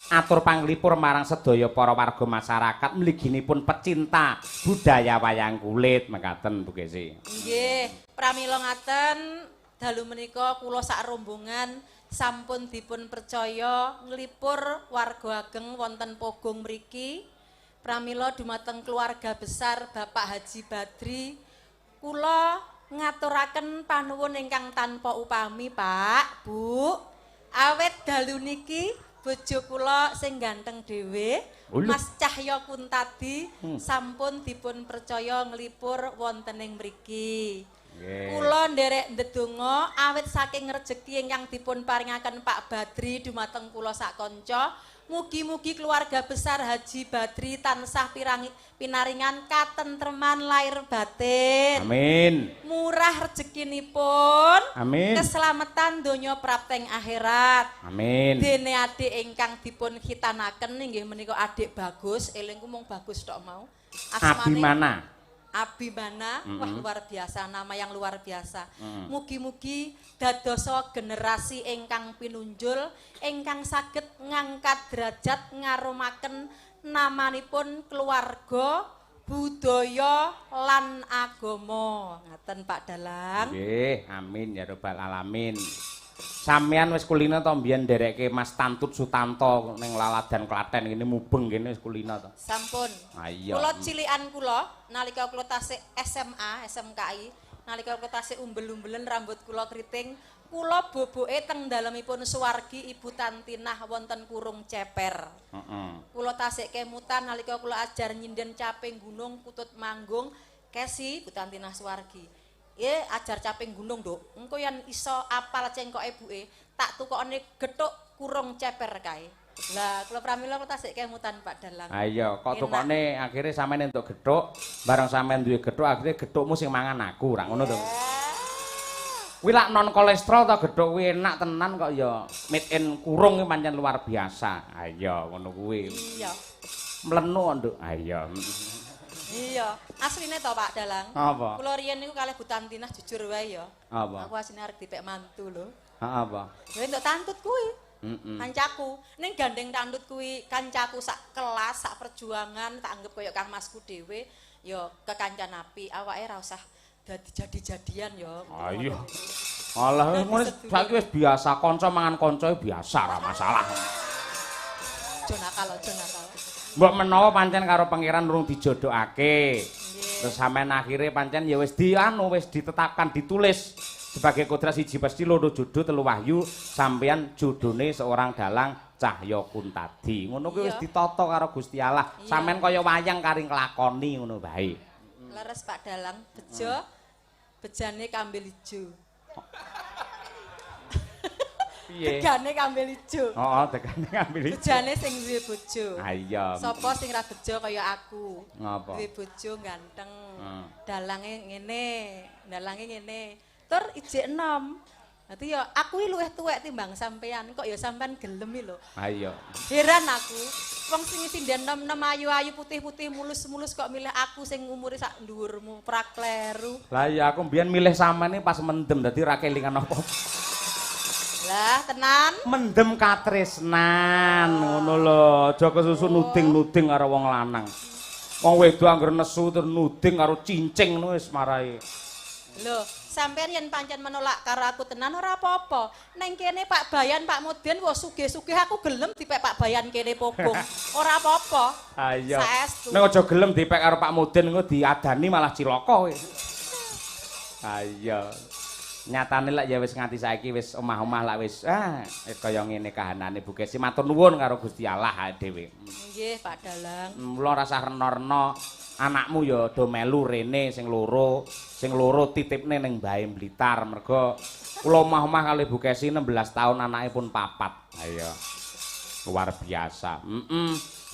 Atur panglipur marang sedaya para warga masyarakat mliginipun pecinta budaya wayang kulit mekaten Bu Kesi. Nggih, pramila ngaten dalu menika kula sak rombongan sampun dipun percaya nglipur warga ageng wonten Pogung mriki. Pramila dumateng keluarga besar Bapak Haji Badri, kula ngaturaken panuwun ingkang tanpa upami, Pak, Bu. Awit dalu niki bojo kula sing ganteng dhewe, Mas Cahya Kuntadi, sampun dipun percaya nglipur wonten ing mriki. Kula nderek ndedonga awit saking rejeki ingkang dipun paringaken Pak Badri dumateng kula sak kanca, mugi-mugi keluarga besar Haji Badri tansah pinaringan katentreman lahir batin. Amin. Murah rezekinipun. Amin. Keselamatan donya prapteng akhirat. Amin. Dene adik ingkang dipun khitanaken inggih menika adik Bagus, elingku mung Bagus tok mau. Abimana. Abimana, wah luar biasa, nama yang luar biasa. Mugi-mugi dadosa generasi ingkang pinunjul, ingkang saged ngangkat derajat ngarumaken namanipun keluarga, budaya lan agama. Ngaten Pak Dalang. Nggih, amin ya rabbal alamin. Sampeyan wis kulina to mbiyen nderekke Mas Tantut Sutanto ning Laladan Klaten ngene mubeng kene wis kulina to? Sampun. Ah iya. Kula cilikan kula nalika kula tasik SMA, SMKI, nalika kula tasik umbel-umbelen rambut kula keriting, kula boboke teng dalemipun suwargi Ibu Tantinah wonten Kurung Ceper. Kula tasik kemutan nalika kula ajar nyinden caping gunung kutut manggung kesi Bu Tantinah suwargi. Ajar caping gunung, Nduk. Engko yen iso apal cengkoke buke, tak tukokne gethuk Kurung Ceper kae. Lah, kula pramila kula tasik kemutan Pak Dalang. Ha iya, kok tukokne akhire sampeyan entuk gethuk, bareng sampeyan duwe gethuk akhire gethukmu sing mangan aku, ra ngono to. Kuwi lak non kolesterol to gethuk kuwi enak tenan kok ya. Made in Kurung kuwi pancen luar biasa. Ha iya, ngono kuwi. Iya. Mlenuk, Nduk. Ha iya. Iya, asline to Pak Dalang. Apa? Kula riyen niku kalih Bu Tantinah jujur wae ya. Apa? Aku asline arep dipek mantu lho. Heeh, apa? Ya entuk tantut kuwi. Kancaku, ning gandeng tantut kuwi kancaku sak kelas, sak perjuangan, tak anggap kaya Kang Masku dhewe, ya kekancan api, awake ra usah dadi jadi-jadian ya. Ah iya. Alah ngono saiki wis biasa, kanca mangan kanca biasa ra masalah. Aja nakal, aja nakal. Mbok menawa pancen karo pangeran urung dijodhokake. Terus sampean akhire pancen ya wis dianu wis ditetapkan ditulis sebagai kodrat siji pasti loro jodoh telu wahyu sampean jodhone seorang dalang Cahya Kuntadi. Ngono kuwi wis ditata karo Gusti Allah. Sampean kaya wayang kari nglakoni ngono bae. Leres Pak Dalang, bejo bejane kambil ijo. Piye? Degane kambil ijo. Heeh, degane kambil ijo. Bejane sing duwe bojo. Ha iya. Sapa sing ra bejo kaya aku? Ngapa? Duwe bojo ganteng. Dalange ngene, dalange ngene. Tur ijek enom. Dadi ya aku iki luwih tuwek timbang sampean, kok ya sampean gelem iki lho. Ha iya. Heran aku. Wong sing sinden enom-enom ayu-ayu putih-putih mulus-mulus kok milih aku sing umure sak dhuwurmu, prakleru. Lah iya aku mbiyen milih sampean iki pas mendem dadi ra kelingan apa. Lah tenan. Mendem katresnan ngono lho, aja kesusu nuding-nuding karo wong lanang. Wong wedok anggere nesu terus nuding karo cincing ngono wis marai. Lho, sampean yen pancen menolak karo aku tenan ora apa-apa. Neng kene Pak Bayan, Pak Mudin wis sugih-sugih aku gelem dipek Pak Bayan kene Pogung. Ora apa-apa. Ha iya. Saestu. Nek aja gelem dipek karo Pak Mudin engko diadani malah cilaka kowe. Ha iya. Nyatane lek ya wis nganti saiki wis omah-omah lak wis kaya ngene kahanane Bu Kesi matur nuwun karo Gusti Allah dhewe. Nggih, Pak Dalang. Mula rasah rena-rena anakmu ya do melu rene sing loro titipne ning Mbahe Blitar mergo kula omah-omah kali Bu Kesi 16 tahun anake pun 4. Ayo. Luar biasa.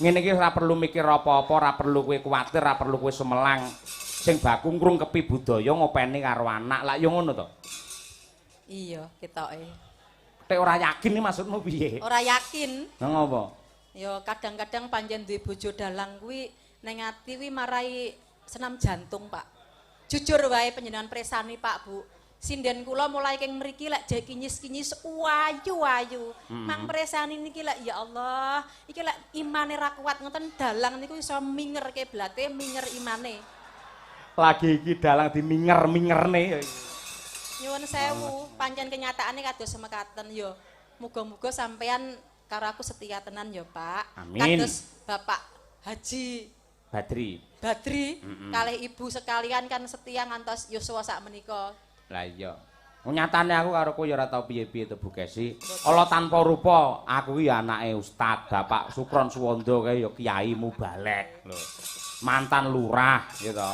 Ngene iki ora perlu mikir apa-apa, ora perlu kowe kuwatir, ora perlu kowe sumelang. Sing baku ngrungkepi budaya ngopeni karo anak lak ya ngono to. Iya, ketoke. Tek ora yakin iki maksudmu piye? Ora yakin. Lha ngopo? Ya kadang-kadang pancen duwe bojo dalang kuwi ning ati kuwi marai senam jantung, Pak. Jujur wae panjenengan presani, Pak, Bu. Sinden kula mulai keng mriki lek jek kinyis-kinyis ayu-ayu. Mang presani niki lek ya Allah, iki lek imane ra kuat ngoten dalang niku iso minger kiblate, minger imane. Lagi iki dalang diminger-mingerne. Nyuwun sewu, pancen kenyataane kados semekaten ya. Muga-muga sampean karo aku setia tenan ya, Pak. Amin. Kados Bapak Haji Badri. Badri kalih ibu sekalian kan setia ngantos yuswa sak menika. Lah iya. Nyatane aku karo kowe ya ora tau piye-piye to Bu Kesi. Ala tanpa rupa, aku iki anake ustad, Bapak Sukron Suwondo kae ya kiai mubalek lho. Mantan lurah ya to.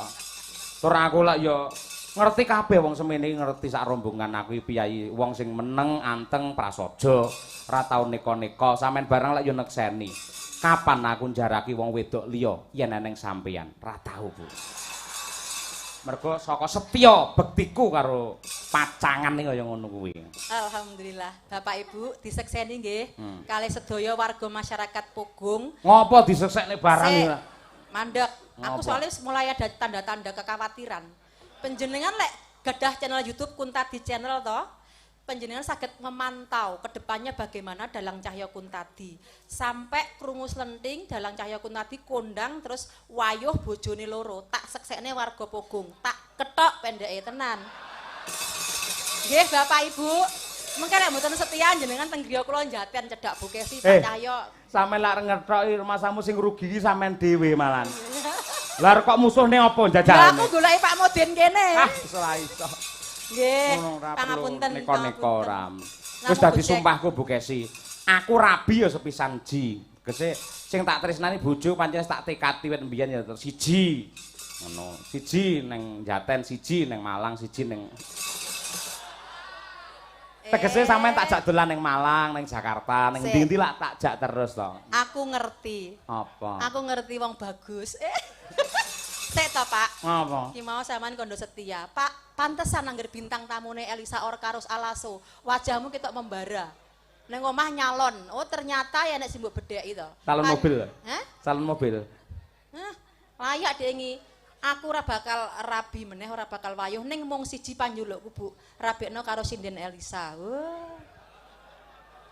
Tur aku lak ya ngerti kabeh wong semene iki ngerti sak rombongan aku iki piyayi wong sing meneng anteng prasaja, ora tau neka-neka, sampean bareng lak ya nekseni. Kapan aku njaraki wong wedok liya yen eneng sampean? Ora tau, Bu. Mergo saka setya bektiku karo pacangan iki kaya ngono kuwi. Alhamdulillah. Bapak Ibu disekseni nggih kalih sedaya warga masyarakat Pogung. Ngopo diseksekne barang iki? Mandek. Aku soalnya mulai ada tanda-tanda kekhawatiran. Penjenengan lek gadah channel YouTube Kuntadi Channel toh, penjenengan saged memantau kedepannya bagaimana Dalang Cahya Kuntadi. Sampai krungu slenting Dalang Cahya Kuntadi kondang terus wayuh bojone loro, tak seksekne warga Pogung, tak ketok pendeke tenan. Nggih Bapak Ibu, mengke lek mboten setia jenengan teng griya kula njaten cedhak Bu Kesi Pak Cahya. Sampeyan lak ngethoki rumasamu sing rugi iki sampean dhewe malan. Lah kok musuhne apa jajane? Lah aku goleki Pak Modin kene. Ah, ora iso. Nggih, pangapunten neka-neka ora. Wis dadi sumpahku Bu Kesi. Aku rabi ya sepisan ji. Gese sing tak tresnani bojo pancen tak tekati wit mbiyen ya terus siji. Ngono. Siji ning Jaten, siji ning Malang, siji ning tegese sampean tak jak dolan ning Malang, ning Jakarta, ning ndi-ndi lak tak jak terus to. Aku ngerti. Apa? Aku ngerti wong bagus. Sik to, Pak. Apa? Ki mau sampean kondo setia. Pak, pantesan angger bintang tamune Elisa Orkarus Alaso, wajahmu ketok membara. Neng omah nyalon. Oh, ternyata ya nek sing mbok bedheki to. Salon mobil. Hah? Salon mobil. Hah, layak dengi. Aku ora bakal rabi meneh, ora bakal wayuh ning mung siji panjulukku, Bu. Rabekno karo sinden Elisa. Wah.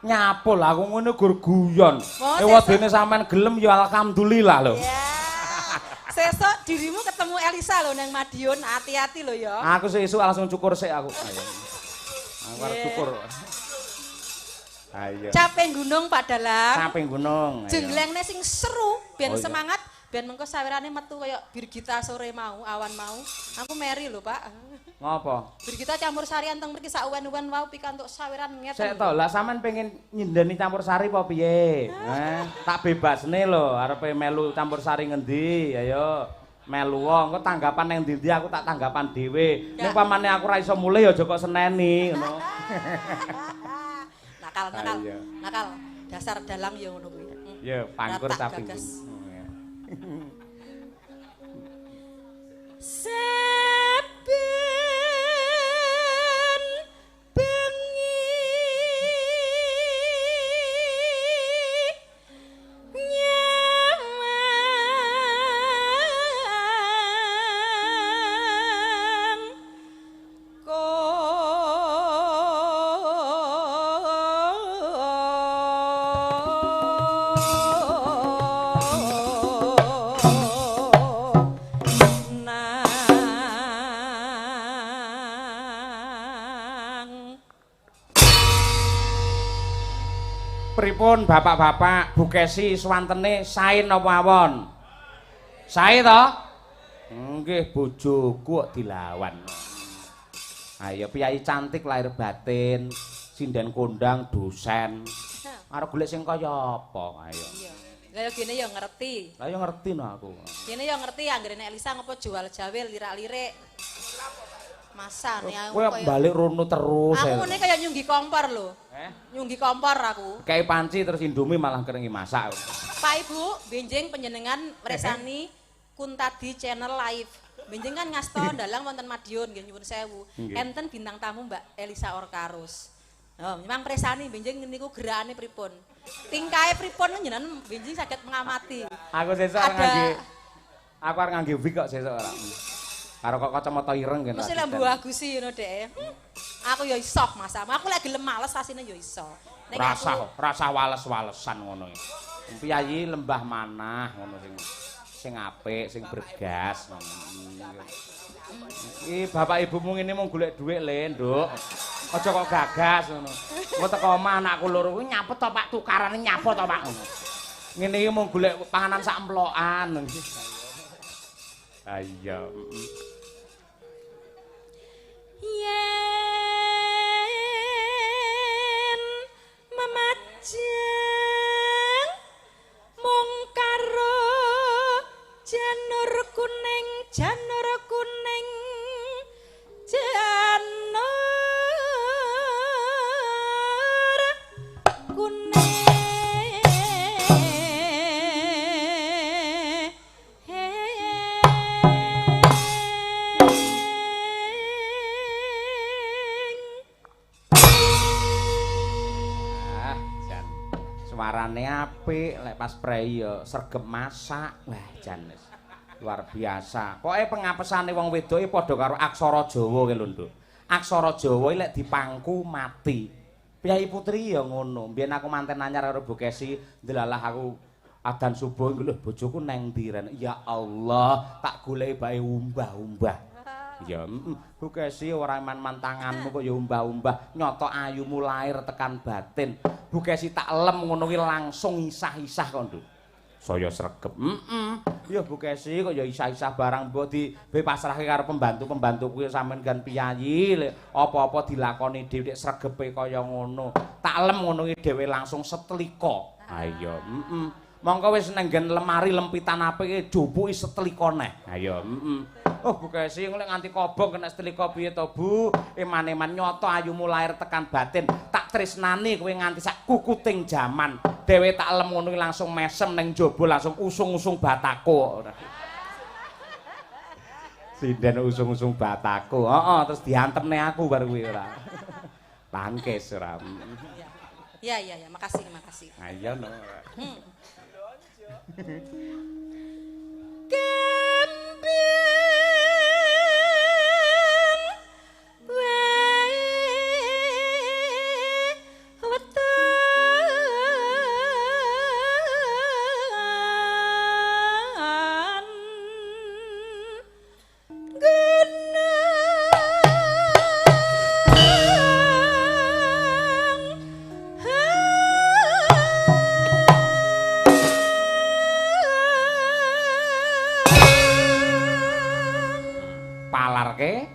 Nyapul aku ngono gur guyon. Ewadene sampean gelem ya alhamdulillah lho. Ya. Sesuk dirimu ketemu Elisa lho nang Madiun, hati-hati lho ya. Aku sesuk langsung cukur sik aku. Ayo. Aku arep cukur. Ayo. Caping gunung Pak Dalang. Caping gunung. Jenglengne sing seru ben semangat. Ben mengko sawirane metu kaya Birgita sore mau, awan mau. Aku meri lho, Pak. Ngopo? Birgita campur sarian teng mriki sak uwen-uwen wau pikantuk sawiran ngeten. Sik to, lah sampean pengen nyindeni campur sari apa piye? Tak bebasne lho, arepe melu campur sari ngendi? Ayo melu wong, engko tanggapan nang ndi-ndi aku tak tanggapan dhewe. Nek pamane aku ora iso mulih ya aja kok seneni ngono. Nakal, nakal. Nakal. Dasar dalang ya ngono kuwi. Ya, pangkur caping. Saben bengi nyawang Pripun bapak-bapak Bu Kesi swantene sae napa awon? Sae to? Nggih bojoku kok dilawan. Ayo piyayi cantik lahir batin, sinden kondang dosen. Arep golek sing kaya apa? Ayo. Iya. Lah ya gene ya ngerti. Lah ya ngerti no aku. Gene ya ngerti anggere nek Elisa ngopo jual jawil lirak-lirik. Masa nih aku kowe balik rono terus. Aku ngene kaya nyunggi kompor lho. Nyunggi kompor aku. Kayak panci terus Indomie malah kerengi masak. Pak Ibu, benjing panjenengan mresani Kuntadi Channel live. Benjing kan ngasto dalang wonten Madiun nggih nyuwun sewu. Enten bintang tamu Mbak Elisa Orkarus. Oh, memang mresani benjing niku gerakane pripun. Tingkahe pripun jenengan benjing saged mengamati. Aku sesuk arep ngangge wig kok sesuk ora. Karo kok kacamata ireng ngene. Mesti lek mbuh agusi ngono dhek. Aku ya iso Mas. Aku lek gelem males asine ya iso. Rasah rasah wales-walesan ngono iki. Piyayi lembah manah ngono sing sing apik, sing bergas ngono. Iki bapak ibumu ngene mung golek dhuwit le, Nduk. Aja kok gagas ngono. Engko teko omah anakku loro kuwi nyapet to Pak, tukarane nyapet to Pak ngono. Ngene iki mung golek panganan sak emplokan. Ha iya. Yen memajang mung karo janur kuning, janur kuning, janur kuning. Ah, jan. Suarane apik, lek pas prei ya sregep masak. Wah, jan wis. Luar biasa. Pokoke pengapesane wong wedok iki padha karo aksara Jawa ki lho, Nduk. Aksara Jawa iki lek dipangku mati. Piyayi Putri ya ngono. Mbiyen aku manten anyar karo Bu Kesi, ndelalah aku adan subuh lho bojoku neng ndi ren. Ya Allah, tak goleki bae umbah-umbah. Ya, Bu Kesi ora man-man tanganmu kok ya umbah-umbah, nyoto ayumu lahir tekan batin. Bu Kesi tak lem ngono kuwi langsung isah-isah kok, Nduk. Saya sregep. Ya Bu Kesi kok ya isah-isah barang mbok di be pasrahke karo pembantu-pembantu kuwi sampean gan piyayi lek apa-apa dilakoni dhewe nek sregepe kaya ngono. Tak lem ngono ki dhewe langsung setlika. Ha iya, Mongko wis nang nggen lemari lempitan apike jupuki setlika neh. Ha iya, Oh Bu Kesi lek nganti kobong kena setlika piye to Bu? Eman-eman nyoto ayumu lahir tekan batin. Tak tresnani kowe nganti sak kukuting jaman. Dewe tak lem ngono langsung mesem ning jaba langsung usung-usung batako. Sinden usung-usung batako. Heeh, terus diantemne aku baru kuwi ora. Tangkis ora. Ya ya ya, makasih, makasih. Ha iya no. Kembang wae wetan genang Palarke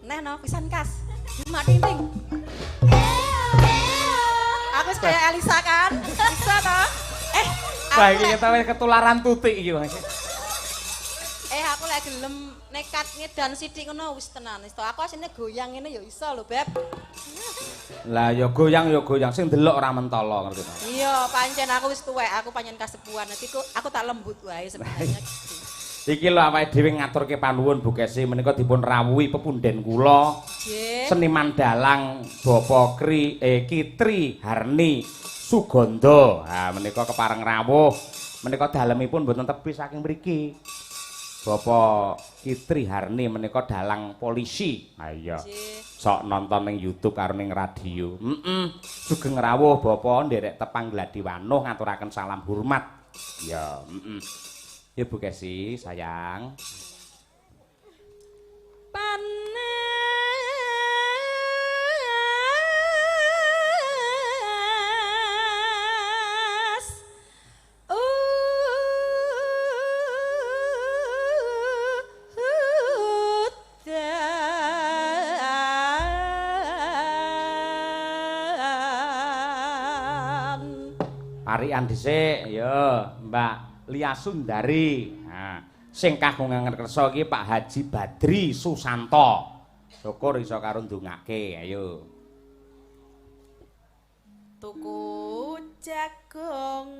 Neh no, pisan kas. Mak ting ting. Aku wis kaya Elisa kan? Bisa toh? Eh, Wah, aku iki lek kita wis ketularan tutik iki, Mas. Aku lek gelem nekat ngedan sithik ngono wis tenan wis to. Aku asline goyang ngene ya iso lho, Beb. Lah ya goyang ya goyang sing ndelok ora mentolo ngerti ta. Iya, pancen aku wis tuwek, aku pancen kasepuhan. Dadi kok aku tak lembut wae sebenarnya gitu. Iki lho awake dhewe ngaturke panuwun Bu Kesi menika dipun rawuhi pepunden kula. Nggih. Seniman dalang Bapak Kri Kitri Harni Sugondo. Ha menika kepareng rawuh. Menika dalemipun mboten tebih saking mriki. Bapak Kitri Harni menika dalang polisi. Ha iya. Nggih. Sok nonton ning YouTube karo ning radio. Sugeng rawuh Bapak nderek tepang gladi wanuh ngaturaken salam hormat. Ya, Ya Bu Kesi, sayang. Panas udan. Parikan dhisik ya, Mbak Lia Sundari. Nah, sing kagungan kersa iki Pak Haji Badri Susanto. Syukur iso karo ndongake. Ayo. Tuku jagung.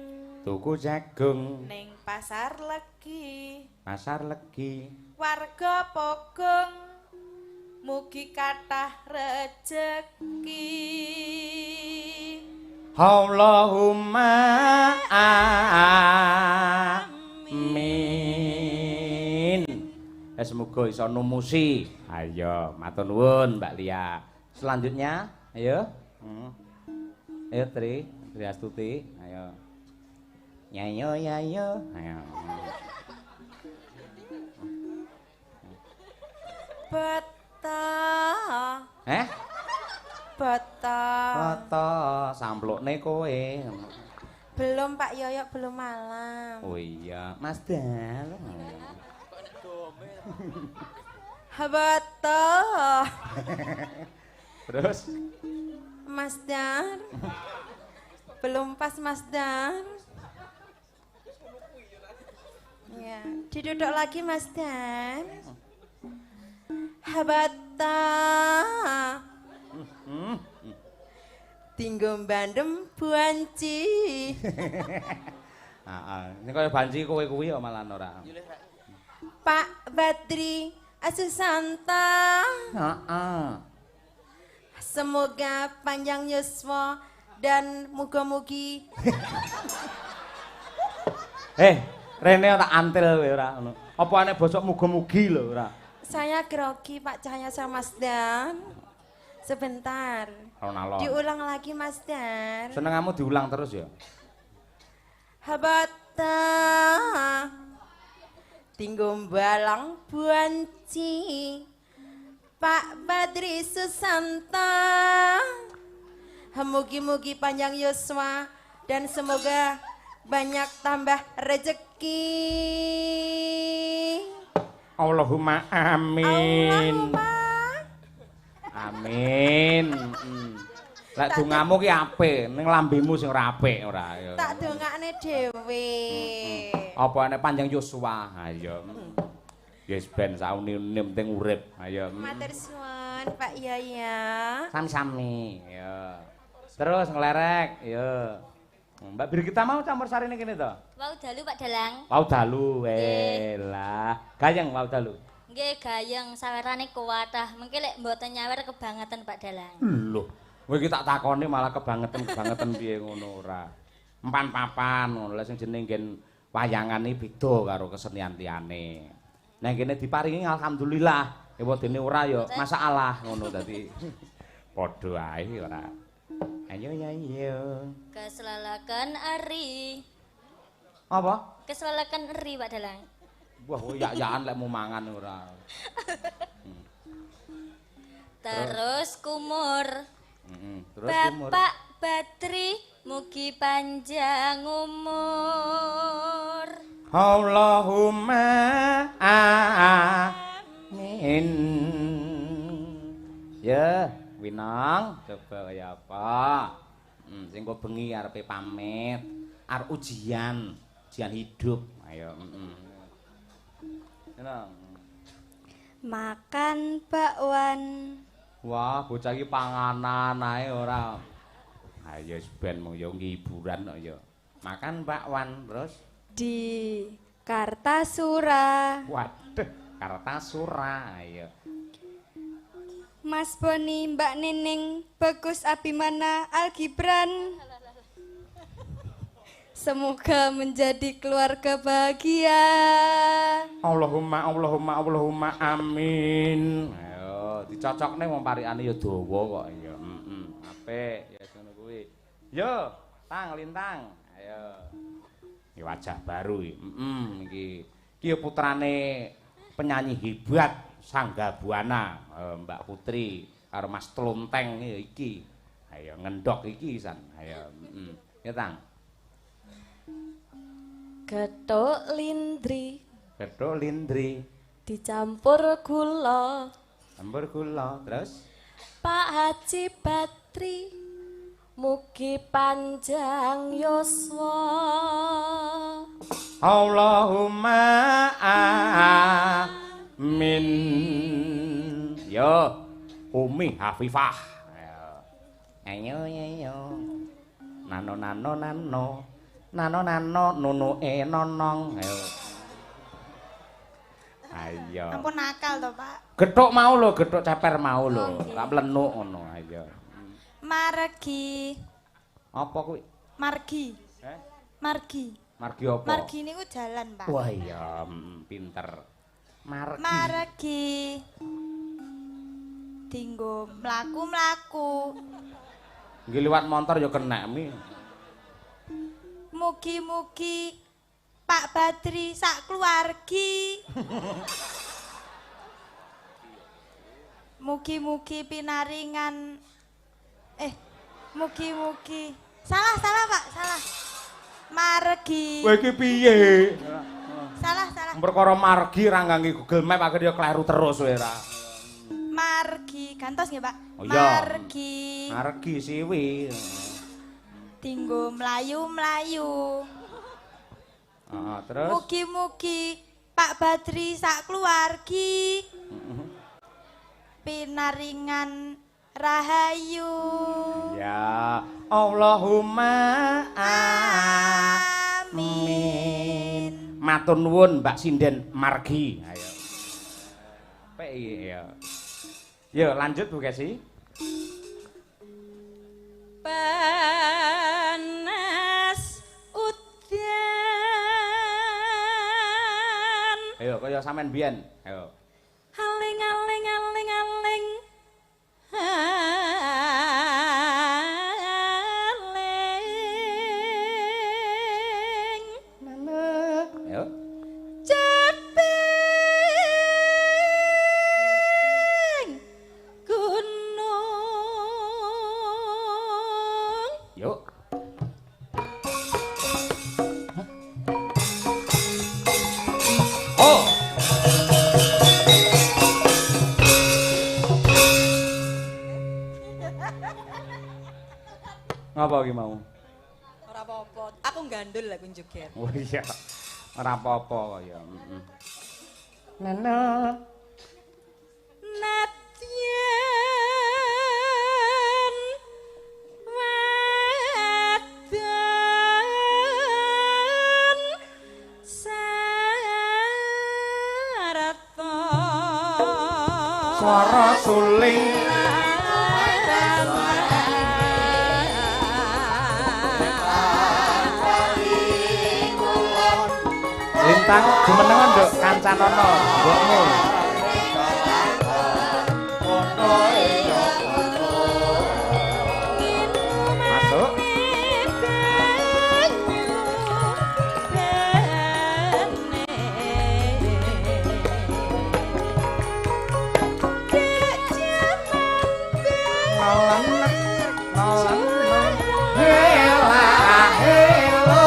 Tuku jagung ning Pasar Legi. Pasar Legi. Warga Pogong mugi kathah rejeki. Allahumma amin. Semoga iso numusi. Ayo, matur nuwun Mbak Lia. Selanjutnya, ayo. Ayo Tri, Tri Astuti, ayo. Yayo yayo, ayo. Bata. Eh? Bata. Bata, samplukne kowe. Belum Pak Yoyok, belum malam. Oh iya, Mas Dal. Bata. Terus? Mas Dar. Belum pas Mas Dar. Ya, diduduk lagi Mas Dar. Habata. Tinggo bandem banci. Heeh, ini kaya banci kowe kuwi ya malah ora. Pak Badri Asusanta. Heeh. Semoga panjang yuswa dan muga-mugi. Rene ora antil kowe ora ngono. Apa aneh bosok muga-mugi lho ora. Saya grogi Pak Cahya sama Mas Dan. Sebentar. Alon-alon. Diulang lagi Mas Dan. Senengamu diulang terus ya? Habata. Tinggo balang buanci. Pak Badri Susanta. Mugi-mugi panjang yuswa dan semoga banyak tambah rezeki. Allahumma amin. Allahumma amin. Lek dongamu ki apik, ning lambemu sing ora apik ora ya. Tak dongakne dhewe. Apa nek panjang yuswa? Ayo. Yes ben sauni-uni penting urip. Ayo. Matur suwun Pak Yaya. Sami-sami. Ya. Terus nglerek, ya. Mbak Birgita mau campur sarine kene to? Wau dalu Pak Dalang. Wau dalu, welah. Gayeng wau dalu. Nggih, gayeng sawerane kuwatah. Mengke lek mboten nyawer kebangetan Pak Dalang. Lho, kowe iki tak takoni malah kebangetan-kebangetan piye ngono ora. Empan papan ngono lha sing jeneng nggen wayangan iki beda karo kesenian liyane. Nek kene diparingi alhamdulillah. Ewa dene ora ya masalah ngono dadi. Padha ae ora. Ayo ya ayo. Keselalakan eri. Apa? Keselalakan eri Pak Dalang. Wah, yak-yakan lek mau mangan ora. Terus kumur. Terus kumur. Bapak Badri mugi panjang umur. Allahumma amin. Ya, Winang, coba kaya apa? Sing kok bengi arepe pamit, arep ujian, ujian hidup. Ayo, Winang. Makan bakwan. Wah, bocah iki panganan ae ora. Ayo ben mung yo hiburan kok ya. Makan bakwan terus di Kartasura. Waduh, Kartasura ayo. Mas Boni, Mbak Nining, Bagus Abimana, Algibran. Semoga menjadi keluarga bahagia. Allahumma, Allahumma, Allahumma amin. Ayo, dicocokne wong parikane ya dawa kok ya. Heeh. Apik ya ngono kuwi. Yo, tang lintang. Ayo. Iki wajah baru iki. Heeh, iki. Iki putrane penyanyi hebat Sangga Buana, Mbak Putri karo Mas Tlonteng iki. Ayo ngendhok iki san. Ayo, heeh. Ya tang. Gethuk lindri. Gethuk lindri dicampur gula. Campur gula, terus Pak Haji Badri Mugi panjang yuswa. Allahumma amin. Yo, Umi Hafifah. Ayo ayo. Nano nano nano. Nano nano nunuke nonong. Ayo. Ayo. Ampun nakal to, Pak. Gethuk mau lho, gethuk ceper mau lho. Tak plenuk ngono, ayo. Margi. Apa kuwi? Margi. Eh? Margi. Margi apa? Margi niku jalan, Pak. Wah iya, pinter. Margi. Margi. Dinggo mlaku-mlaku. Nggih liwat montor ya kenek mi. Mugi-mugi Pak Badri sak keluargi. Mugi-mugi pinaringan mugi-mugi. Salah, salah, Pak, salah. Margi. Kowe iki piye? Salah, salah. Perkara margi ra ngangge Google Map akhire ya kleru terus kowe ra. Margi, gantos nggih, Pak. Oh, iya. Margi. Margi siwi. Dinggo mlayu-mlayu. Heeh, terus mugi-mugi Pak Badri sak keluargi. Pinaringan rahayu. Ya, Allahumma amin. Matur nuwun Mbak Sinden Margi. Ayo. Apik iki ya. Yo lanjut Bu Kesi. Panas udan. Ayo kaya sampean biyen. Ayo. Aling aling aling aling. Aling. Ayo. Ceping gunung. Yuk. Oh. Ngapa iki mau? Ora apa-apa, aku gandul aku joget. Oh iya. Ora apa-apa ya. Heeh. Nana. Nadyan wadan sarata. Swara suling. Lintang jumenengan nduk kancanono mbokmu. Masuk. Hela helo.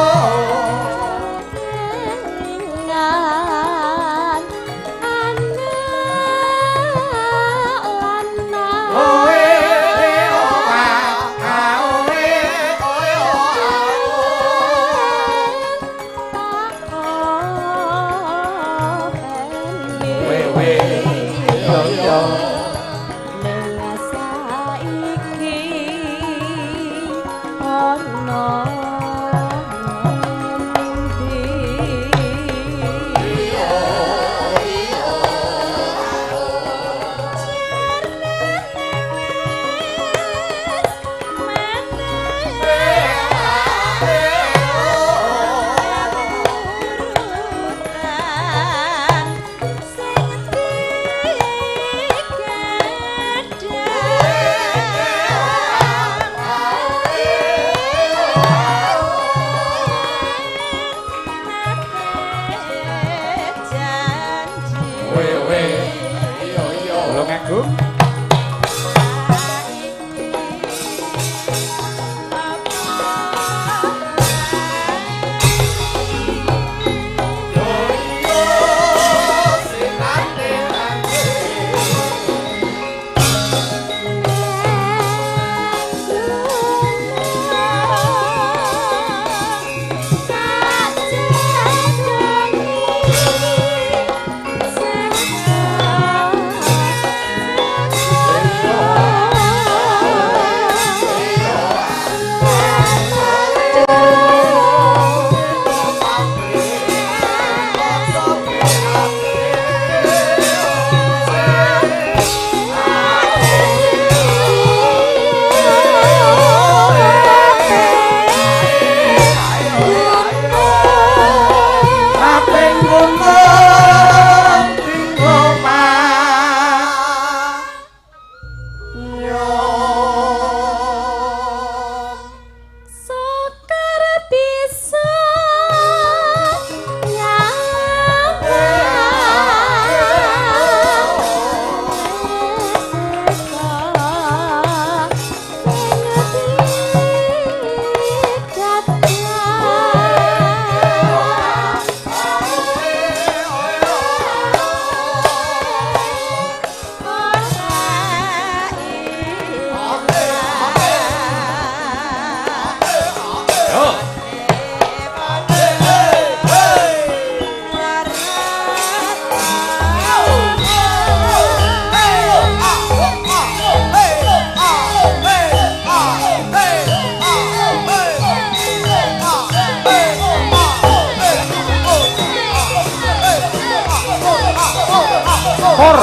Syukur.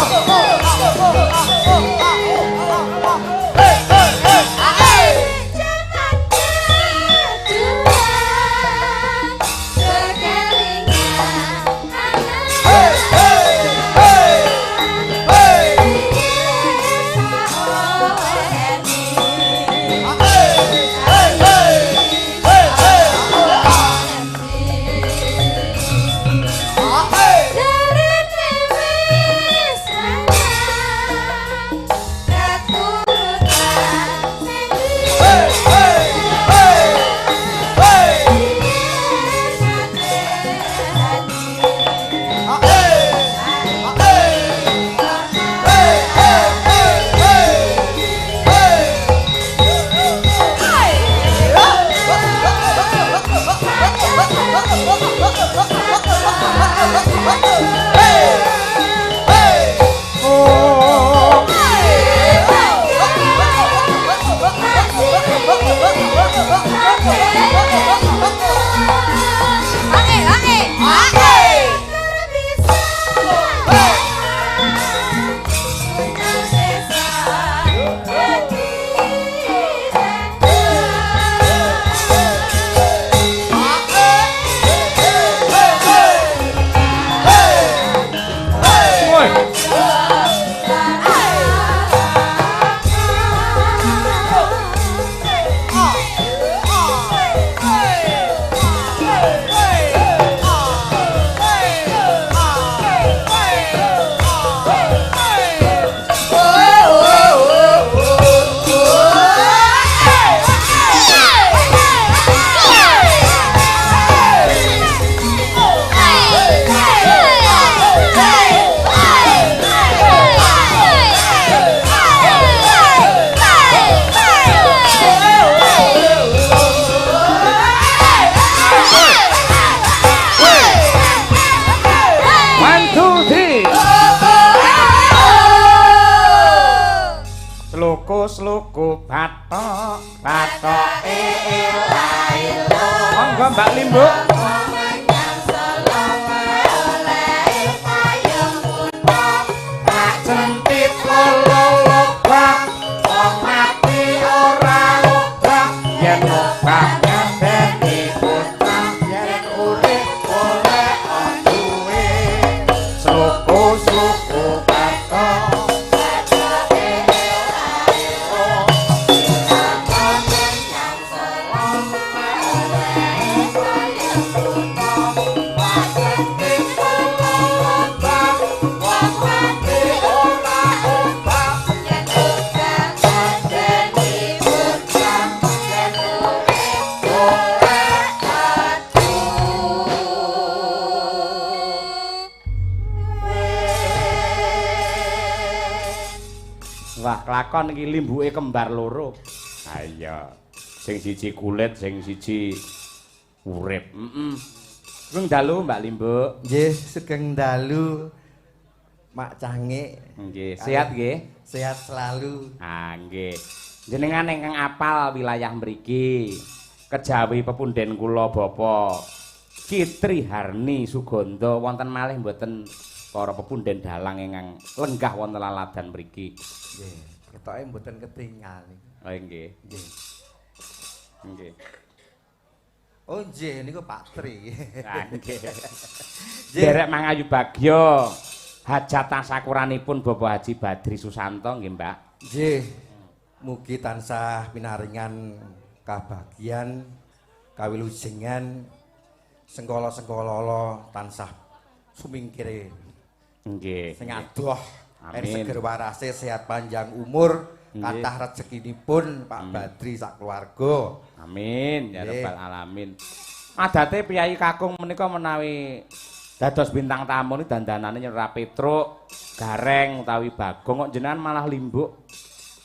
Sluku bathok bathoke ela. Monggo Mbak Limbuk. Jentit lolo lobak wong mati ora obah yen obah ngandeni putra yen urip oleh duwe. Sluku sluku bathok lakon iki limbuke kembar loro. Ha iya. Sing siji kulit, sing siji urip. Heeh. Sugeng dalu Mbak Limbuk. Nggih, sugeng dalu Mak Cangik. Nggih, sehat nggih? Sehat selalu. Ah nggih. Jenengan ingkang apal wilayah mriki. Kejawi pepunden kula Bapak Kitri Harni Sugondo wonten malih mboten para pepunden dalang ingkang lenggah wonten laladan mriki. Nggih, ketoke mboten ketingal niku. Oh nggih. Nggih. Nggih. Oh nggih niku Pak Tri. Ah nggih. Derek mangayu bagya hajat tasakuranipun Bapak Haji Badri Susanto nggih, Mbak. Nggih. Mugi tansah pinaringan kabagyan kawilujengan sengkala-sengkala tansah sumingkire. Nggih. Sing adoh seger warase sehat panjang umur, kathah rezekinipun Pak Badri sak keluarga. Amin ya rabbal alamin. Adate priyayi kakung menika menawi dados bintang tamu ni dandanane nyerah Petruk, Gareng utawi Bagong kok jenengan malah limbuk.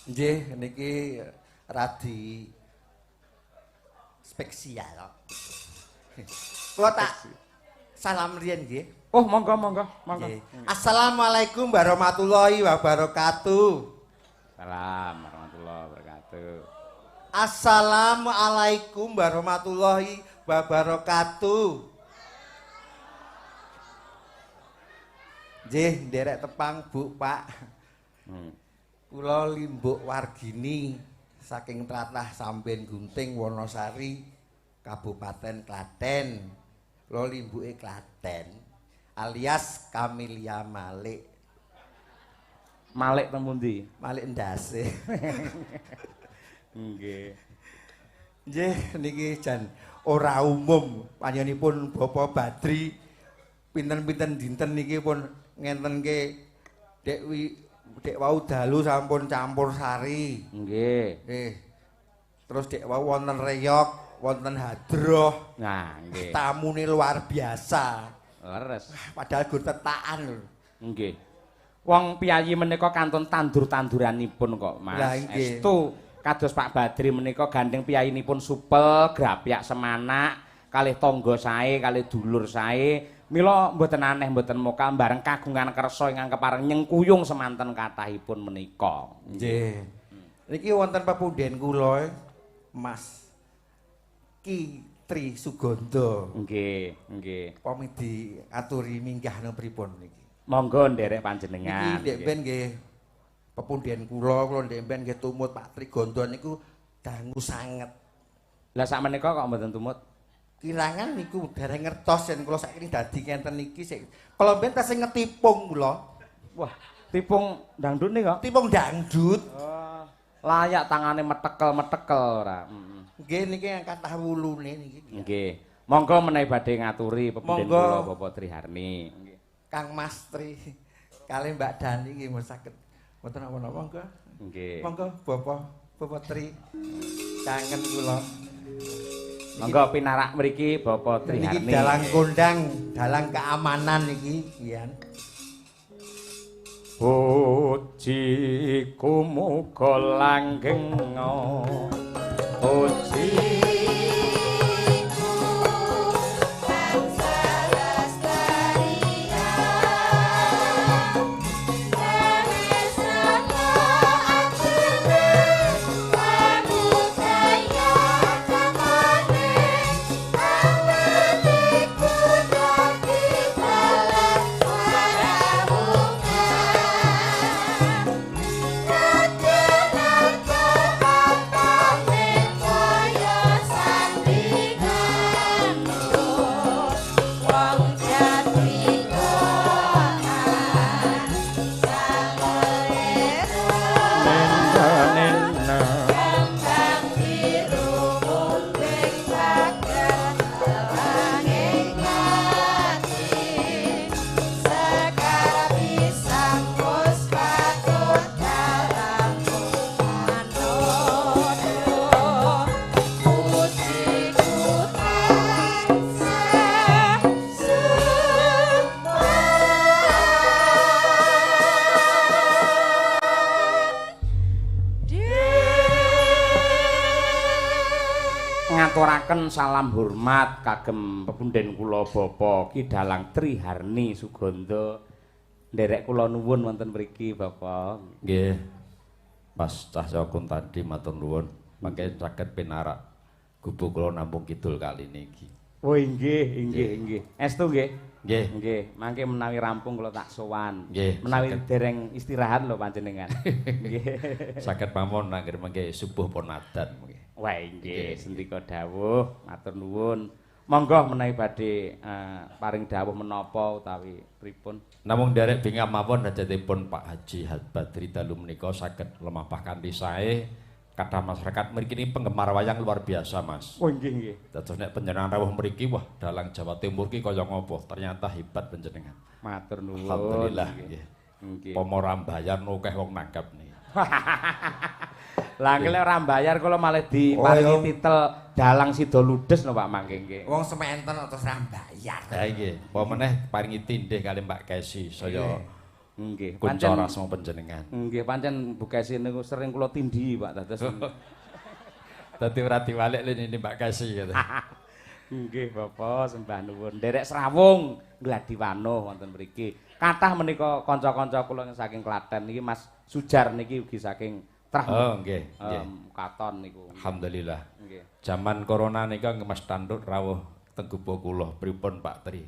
Nggih niki radi spesial. Kula tak salam riyen nggih. Oh, monggo monggo monggo. Assalamualaikum warahmatullahi wabarakatuh. Salam warahmatullahi wabarakatuh. Assalamualaikum warahmatullahi wabarakatuh. Nggih, nderek tepang Bu, Pak. Kula Limbuk Wargini saking tlatah Samben Gunting Wonosari Kabupaten Klaten. Kula limbuke Klaten alias Kamilia Malik. Malik teng pundi? Malik ndase. Nggih. Nggih niki jan ora umum panjenenganipun Bapak Badri pinten-pinten dinten niki pun ngentenke dek dek wau dalu sampun campur sari. Nggih. Nggih. Terus dek wau wonten reyog, wonten hadroh. Nah, nggih. Tamune luar biasa. Leres. Padahal gur tetakan lho. Nggih. Wong piyayi menika kantun tandur-tanduranipun kok, Mas. Estu kados Pak Badri menika gandeng piyayinipun supel, grapyak semanak, kalih tangga sae, kalih dulur sae. Mila mboten aneh mboten mokal bareng kagungan kersa ingkang kepareng nyengkuyung semanten kathahipun menika. Nggih. Niki wonten pepunden kula Mas Ki Tri Sugondo. Nggih, nggih. Pami diaturi minggah nang pripun niki? Monggo nderek panjenengan. Niki ndek ben nggih pepunden kula, kula ndek ben nggih tumut Pak Trigondo niku dangu sanget. Lah sakmenika kok mboten tumut? Kirangan niku dereng ngertos yen kula saiki dadi ngenten niki sik. Kula mben tesih ngetipung kula. Wah, tipung dangdut nih kok? Tipung dangdut. Oh, layak tangane metekel-metekel ora. Nggih niki kathah wulune niki. Nggih. Monggo menawi badhe ngaturi pepunden kula Bapak Triharni. Nggih. Kang Mas Tri kalih Mbak Dani nggih saged mboten napa-napa monggo. Nggih. Monggo Bapak Tri. Kangen kula. Monggo pinarak mriki Bapak Triharni. Niki dalang kondang, dalang keamanan niki, nggih. Pujiku muga langgeng puji ngaturaken salam hormat kagem pepunden kula Bapak Ki Dalang Triharni Sugondo. Nderek kula nuwun wonten mriki Bapak. Nggih. Mas Cahya Kuntadi matur nuwun. Mangke saged pinarak gubuk kula nampung kidul kali niki. Oh inggih, inggih, inggih. Estu nggih? Nggih. Nggih, mangke menawi rampung kula tak sowan. Nggih. Menawi dereng istirahat lho panjenengan. Nggih. Saged mawon anggere mangke subuh pun adan mangke. Wah inggih, sendika dawuh, matur nuwun. Monggo menawi badhe paring dawuh menapa utawi pripun. Namung nderek bingah mawon hajatipun Pak Haji Badri dalu menika saged lemapah kanthi sae. Kathah masyarakat mriki niki penggemar wayang luar biasa, Mas. Oh inggih nggih. Dados nek panjenengan rawuh mriki wah dalang Jawa Timur ki kaya ngopo, ternyata hebat panjenengan. Matur nuwun. Alhamdulillah nggih. Nggih. Pomo ra mbayar akeh wong nangkep niki. Lah nggih ora mbayar kula malah diparingi titel dalang sida ludes no Pak mangke nggih. Wong sementen terus ra mbayar. Ha nggih, apa meneh paringi tindih kali Mbak Kesi saya nggih. Pancen asma panjenengan. Nggih, pancen Bu Kesi niku sering kula tindhi Pak dados. Dadi ora diwalik lene Mbak Kesi gitu. Nggih Bapak, sembah nuwun. Nderek srawung Gladiwano wonten mriki. Kathah menika kanca-kanca kula saking Klaten niki Mas Sujar niki ugi saking Trah. Oh nggih, nggih. Katon niku. Alhamdulillah. Nggih. Jaman corona nika Mas Tanduk rawuh teng gubuk kula pripun Pak Tri.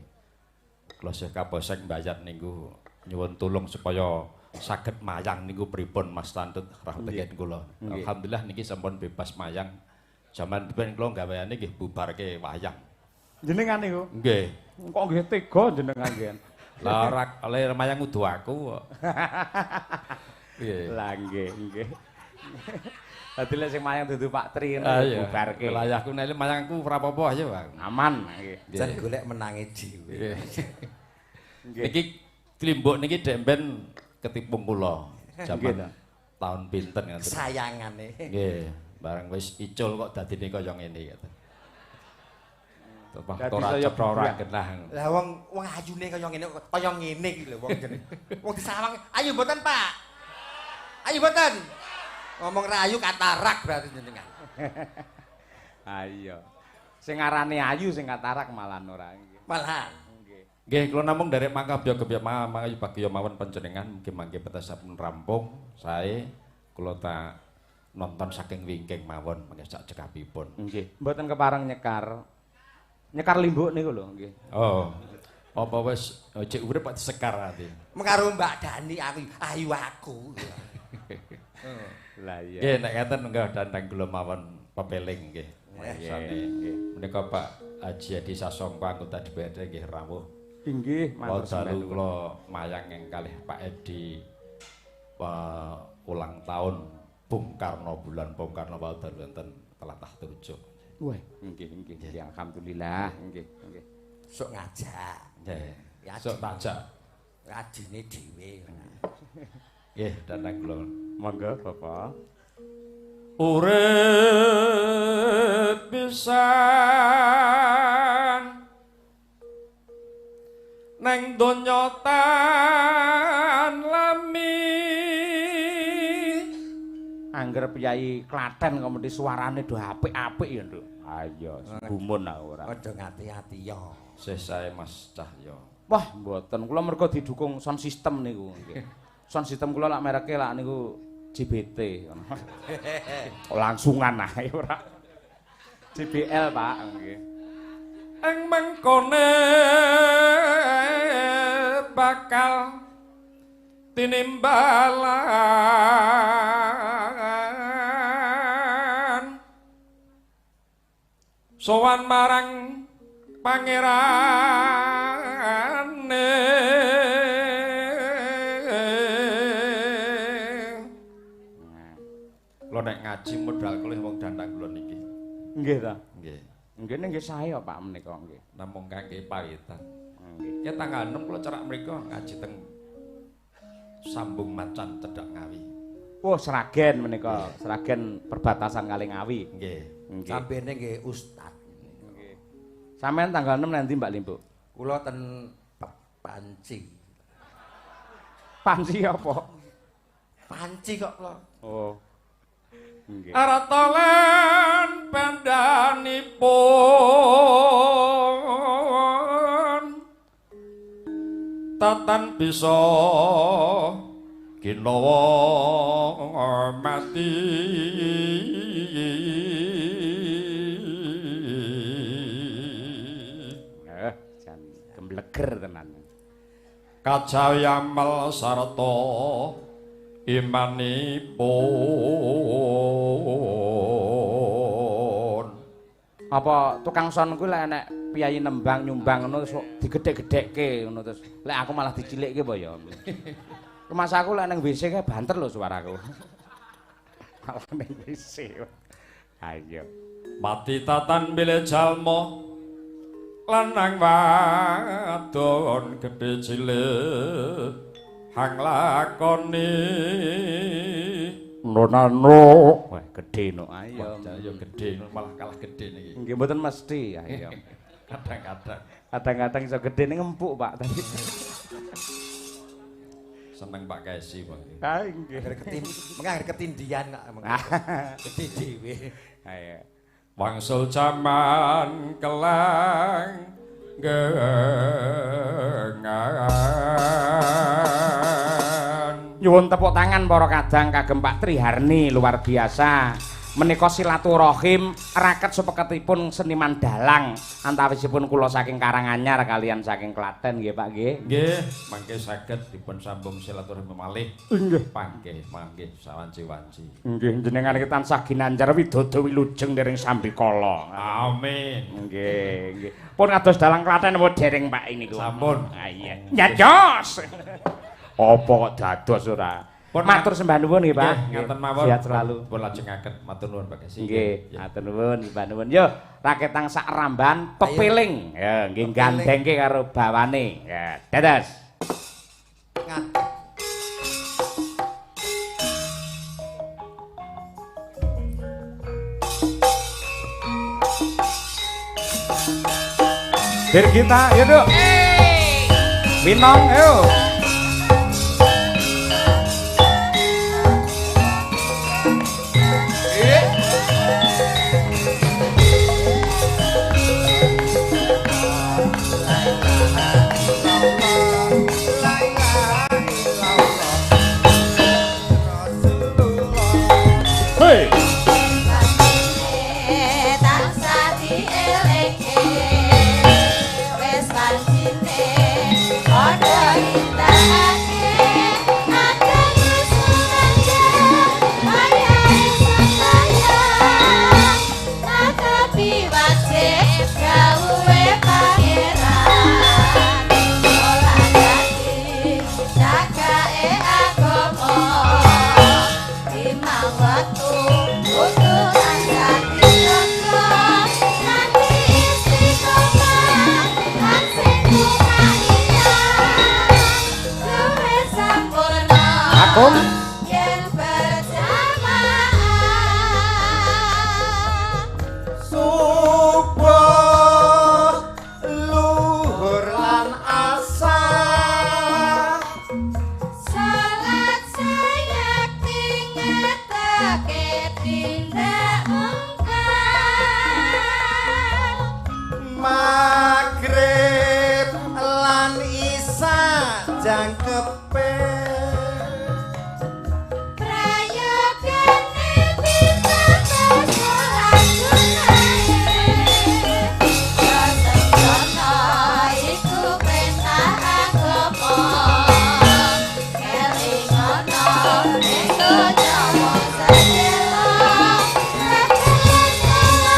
Kula sih kaposek mbayar niku Nyuwun tulung supaya saged mayang niku pripun Mas Tantut rahmeten kula. Alhamdulillah niki sampun bebas mayang. Jaman biyen kula gaweane nggih bubarke wayang. Jenengan niku? Nggih. Kok nggih tega jenengan nggih. Lah ora oleh mayang udu aku kok. Piye? Lah nggih, nggih. Dadi lek sing mayang dudu Pak Tri ngono bubarke. Lah aku nek mayangku ora apa-apa aja, Bang. Aman nggih. Jan golek menange dhewe. Nggih. Niki tlimbuk niki dek mben ketipung kula jaman tahun pinten ngoten. Sayangane. Nggih, bareng wis icul kok dadine kaya ngene gitu. Dadi saya ora genah. Lah wong wong ayune kaya ngene iki lho wong jenenge. Wong disawang, ayu mboten, Pak? Ayu mboten? Ngomong rayu katarak berarti jenengan. Ha iya. Sing arane ayu sing katarak malah ora. Malahan. Nggih. Nggih, kula namung nderek mangkabya-gebya mangayu bagya mawon panjenengan mugi mangke petesapun rampung sae kula tak nonton saking wingking mawon mangke sak cekapipun. Nggih. Mboten kepareng nyekar. Nyekar limbuk niku lho nggih. Oh. Apa wis cek urip kok disekar ati. Mengkaro Mbak Dani aku ayu aku. Lah iya. Nggih nek ngeten nggih dandang kula mawon pepeling nggih. Nggih. Menika Pak Haji Edi Sasongko anggota DPRD nggih rawuh. Inggih, matur dalu kula mayang ing kalih Pak Edi ulang tahun Bung Karno bulan Bung Karno wau dalu wonten telatah tujuh. Wah, nggih nggih alhamdulillah nggih nggih. Sok ngajak. Nggih. Sok tajak. Rajine dhewe. Nggih, dandang kula. Monggo Bapak. Urip pisan neng donya tan lami. Angger piyayi Klaten kok mesti suarane do apik-apik ya, Nduk. Ayo, gumun aku ora. Aja ngati-ati ya. Sih sae Mas Cahyo. Wah, mboten. Kula mergo didukung sound system niku nggih. Sound system kula lak mereke lak niku JBT. Langsungan ae ora. JBL, Pak, nggih. Ing mengkone bakal tinimbalan sowan marang pangerane. Kula nek ngaji modal kula wong dandang kula niki. Nggih ta? Nggih. Nggih nggih sae kok Pak menika nggih. Namung kangge pawitan. Nggih. Ya tanggal 6 kula cerak mriku ngaji teng Sambung Macan cedhak Ngawi. Oh, Sragen menika, Sragen perbatasan kali Ngawi. Nggih. Nggih. Sampene nggih ustad. Nggih. Sampeyan tanggal 6 nanti Mbak Limbuk? Kula ten Panci. Panci apa? Panci kok kula. Oh. Nggih. Arta lan pendanipun tatan bisa kinawa mati. Jan gembleger tenan. Kajawi amel sarta imanipun. Apa tukang son kuwi lek enek piyayi nembang nyumbang ngono terus digedhek-gedhekke ngono terus lek aku malah dicilikke apa ya. Rumah aku lek nang WC kae banter lho suaraku. Malah nang WC. Ayo. Mati tatan bilih jalma lanang wadon gedhe cilik hang lakoni. Nonano. Wah, gedhe no. Ayo. Ya gedhe malah kalah gedhe niki. Nggih mboten mesti, ayo. Kadang-kadang. Kadang-kadang iso gedhe ning empuk, Pak. Tadi. Seneng Pak Kesi, Pak. Ha nggih. Mengke ketindian kok mengke. Gedhe dhewe. Ayo. Wangsul jaman kelang gengan. Nyuwun tepuk tangan para kadang kagem Pak Triharni luar biasa. Menika silaturahim raket sepeketipun seniman dalang antawisipun kula saking Karanganyar kalian saking Klaten nggih Pak nggih. Nggih, mangke saged dipun sambung silaturahim malih. Nggih, panggih mangke sawanci-wanci. Nggih, jenengan iki tansah ginanjar widodo wilujeng dening sambikala. Amin. Nggih, nggih. Pun kados dalang Klaten apa dereng Pak niku? Sampun. Ah iya. Nyados. Apa kok dados ora? Pun matur sembah nuwun nggih Pak. Ngaten mawon. Sehat selalu. Pun lajengaken matur nuwun Pak Kesi. Nggih, matur nuwun sembah nuwun. Yo, raketang sak ramban pepiling. Ya, nggih gandengke karo bawane. Ya, dados. Birgita, yo Nduk. Winong, ayo. Hey.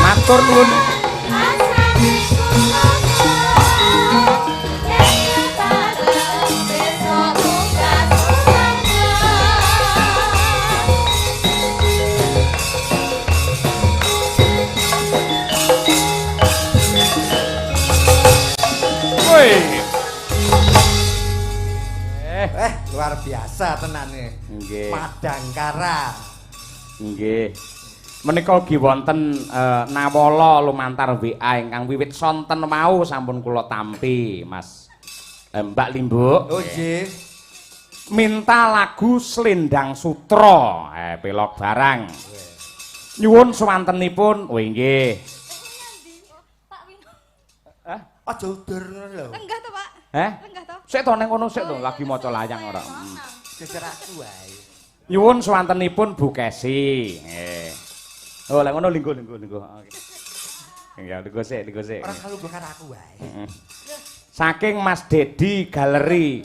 Matur nuwun. Luar biasa tenan nggih. Nggih. Madangkara. Nggih. Menika ugi wonten nawala lumantar WA ingkang wiwit sonten mau sampun kula tampi, Mas. Mbak Limbuk. Oh nggih. Minta lagu Slendang Sutra, pelok barang. Nyuwun swantenipun. Oh nggih. Pak Wino. Hah? Aja udur ngono lho. Lenggah to, Pak? Heh? Lenggah to? Sik to ning kono sik to lagi maca layang ora. Jejer aku wae. Nyuwun swantenipun Bu Kesi. Nggih. Oh, lha ngono linggo linggo linggo. Oke. Ya linggo sik, linggo sik. Ora kalu karo aku wae. Saking Mas Dedi Galeri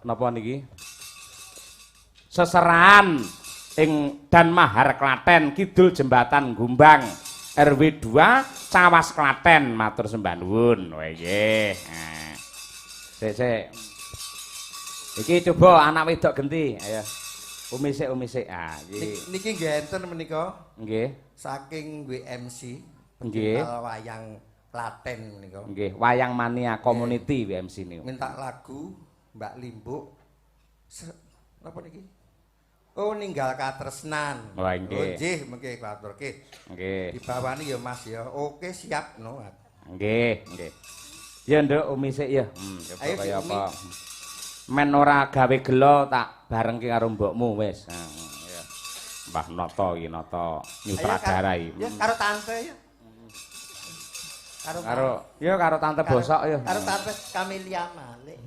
napa niki? Seserahan ing Dan Mahar Klaten Kidul Jembatan Gumbang RW 2 Cawas Klaten matur sembah nuwun. Oh nggih. Sik sik. Iki coba anak wedok genti, ayo. Umi sik, umi sik. Ah, iki. Niki nggih enten menika. Nggih. Saking WMC. Nggih. Wayang Klaten menika. Nggih, Wayang Mania Community WMC niku. Minta lagu Mbak Limbuk. Napa niki? Oh, ninggal katresnan. Wah, nggih. Oh, nggih, mengke klaturke. Nggih. Dibawani ya Mas ya. Oke, siap no. Nggih, nggih. Ya nduk umi sik ya. Coba kaya apa. Men ora gawe gelo tak barengke karo mbokmu wis. Ya. Mbah Noto iki Noto nyutradarai. Ya karo tante ya. Karo ya karo tante bosok ya. Karo tante Camelia Malik.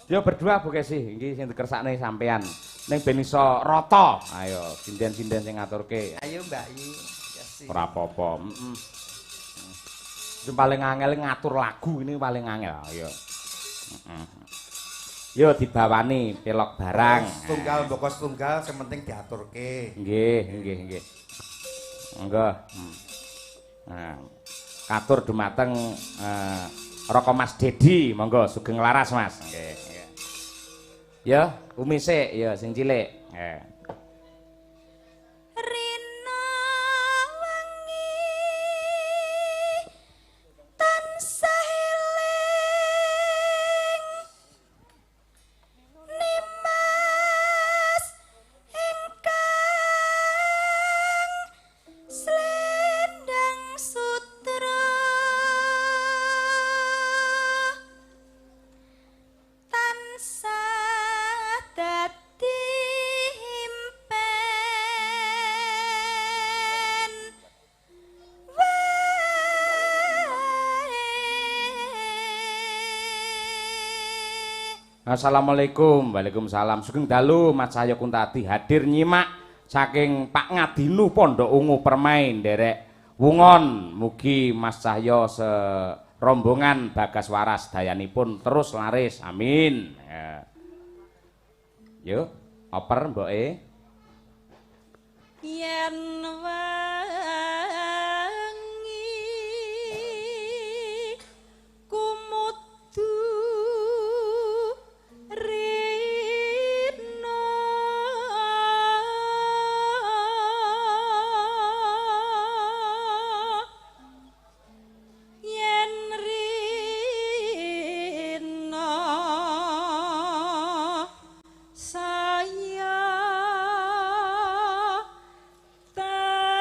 Yo berdua Bu Kesi, iki sing dikersakne sampean. Ning ben iso rata. Ayo, sinden-sinden sing ngaturke. Ayo Mbak Yu. Kesi. Ora apa-apa. Heeh. Sing paling angel ngatur lagu ini paling angel. Ayo. Heeh. Yo dibawani pelok barang. Tunggal mboko tunggal sing penting diaturke. Nggih, nggih, nggih. Monggo. Nah, katur dumateng Raka Mas Dedi, monggo sugeng laras Mas. Nggih, nggih. Ya, Umi sik, ya sing cilik. Nggih. Rina wengi tansah eling nimas ingkang slendang sutra tansah dadi impen wae. Assalamualaikum, waalaikumsalam. Sugeng dalu Mas Cahyo Kuntadi hadir nyimak saking Pak Ngadinu Pondok Ungu Permai nderek wungon. Mugi Mas Cahyo serombongan Bagas Waras dayanipun terus laris. Amin. Ya. Yuk, oper mboke. Yen wangi kumudu rina yen rina saya teka.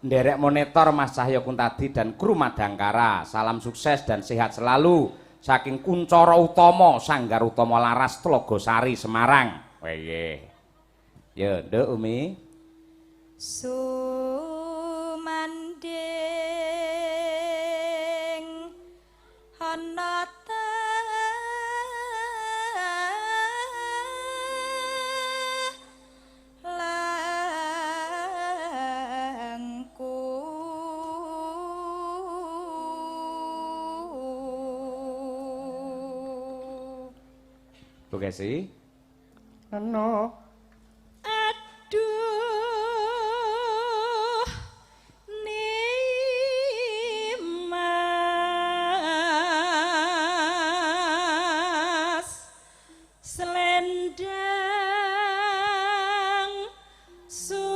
Nderek monitor Mas Cahyo Kuntadi dan kru Madangkara. Salam sukses dan sehat selalu saking Kuncara Utama Sanggar Utama Laras Tlogosari Semarang. Weh. Yo, Nduk Umi. Sumanding ana telengku Bu Kesi. Ano. Aduh nimas selendang sutra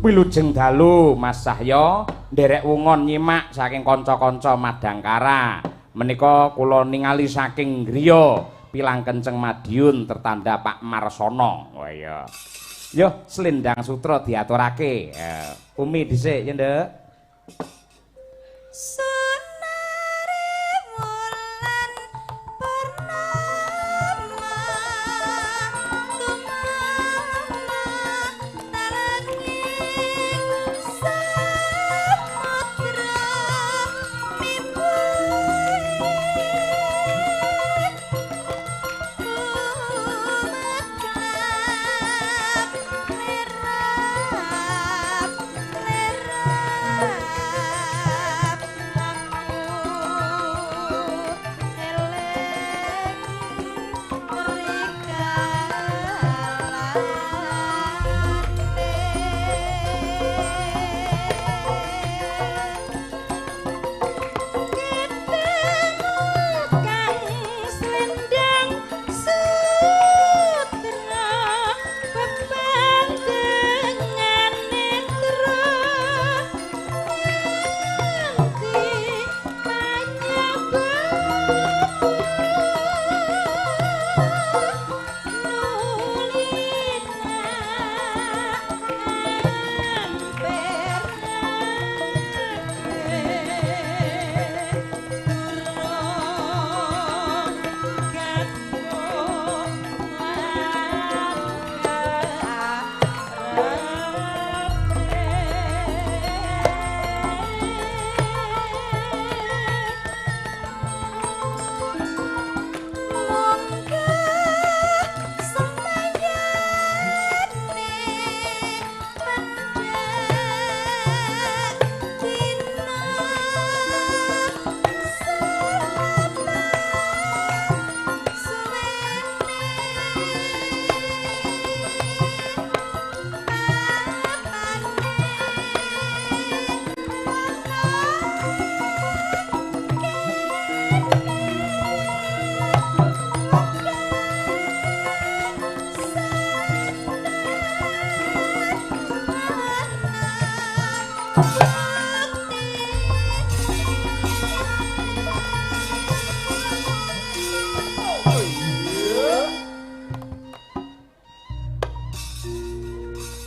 Wilujeng dalu Mas Cahyo nderek wungon nyimak saking kanca-kanca Madangkara. Menika kula ningali saking griya Pilang Kenceng Madiun tertanda Pak Marsono. Oh iya. Yo selendang sutra diaturake. Umi dhisik ya, Nduk. Sunare wulan purnama tumama talanging samudra mimpi kumeklap lerap lerap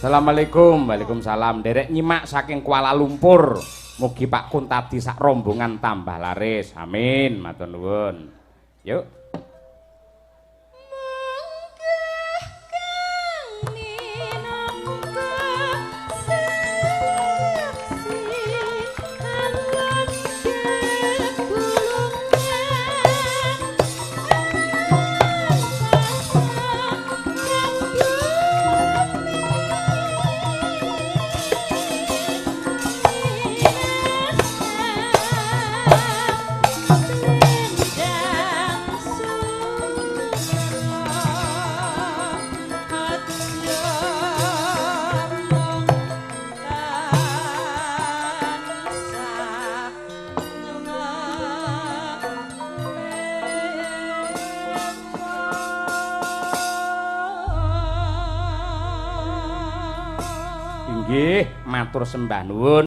Assalamualaikum. Waalaikumsalam. Derek nyimak saking Kuala Lumpur. Mugi Pak Kuntadi sak rombongan tambah laris. Amin. Matur nuwun. Yuk. Inggih, matur sembah nuwun.